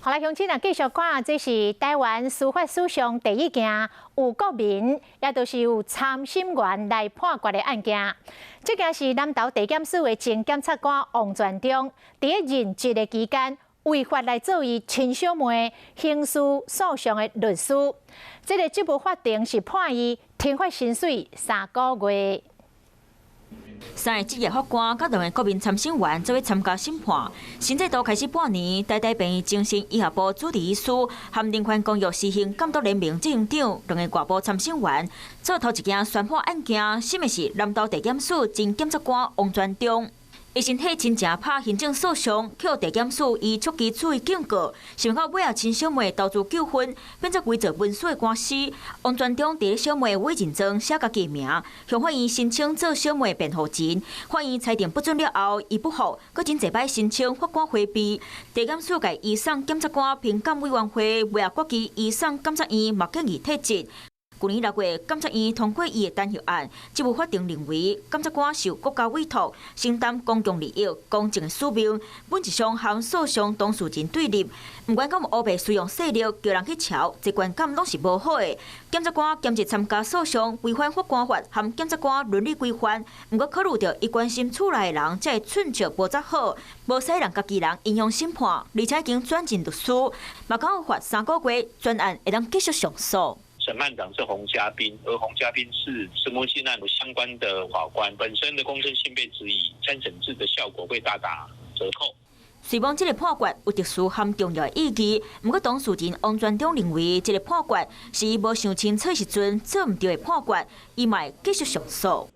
好來，鄉親啊，繼續看，這是臺灣司法史上第一件有國民，也就是有參審員來判決的案件。這件是南投地檢署的前檢察官王全忠，佇任職的期間，違法來做伊親小妹刑事訴訟的律師。這個職務法庭是判伊停發薪水3個月。三個職業法官佮兩个國民參審員做伙參加審判。新制度開始半年，台大病院精神醫學部主治醫師和人權公約施行監督聯盟執行長兩个外部參審員做頭一件宣判案件，審的是南投地檢署前檢察官王全忠。伊身體親情拍行政訴訟，予地檢署以觸及處以警告，想到尾仔親小妹投資糾紛，變做偽造文書的官司。王全忠佇小妹委任狀寫家己名，向法院申請做小妹辯護人。法院裁定不准了後，伊不服，閣真濟擺申請法官迴避。地檢署共移送檢察官評鑑委員會，尾仔決議移送監察院嘛建議退職。舊年6月，監察院通過伊的彈劾案，職務法庭認為，檢察官受國家委託，承擔公共利益、公正的使命，本質上和訴訟當事人對立。毋管敢有烏白使用勢力叫人去撨，這觀感攏是無好的。檢察官兼職參加訴訟，違反法官法和檢察官倫理規範。毋過考慮著伊關心厝內的人，才會寸尺無執好，無使讓家己人影響審判，而且已經轉任律師，嘛敢有罰3個月，全案會當繼續上訴。審判長是洪嘉賓，而洪嘉賓是石墨烯案相關的法官，本身的公正性被質疑，參審制的效果會大打折扣。雖講這个判決有特殊和重要意義，毋過當事人王全忠認為，這个判決是伊無想清楚時陣做毋對的判決，伊嘛會繼續上訴。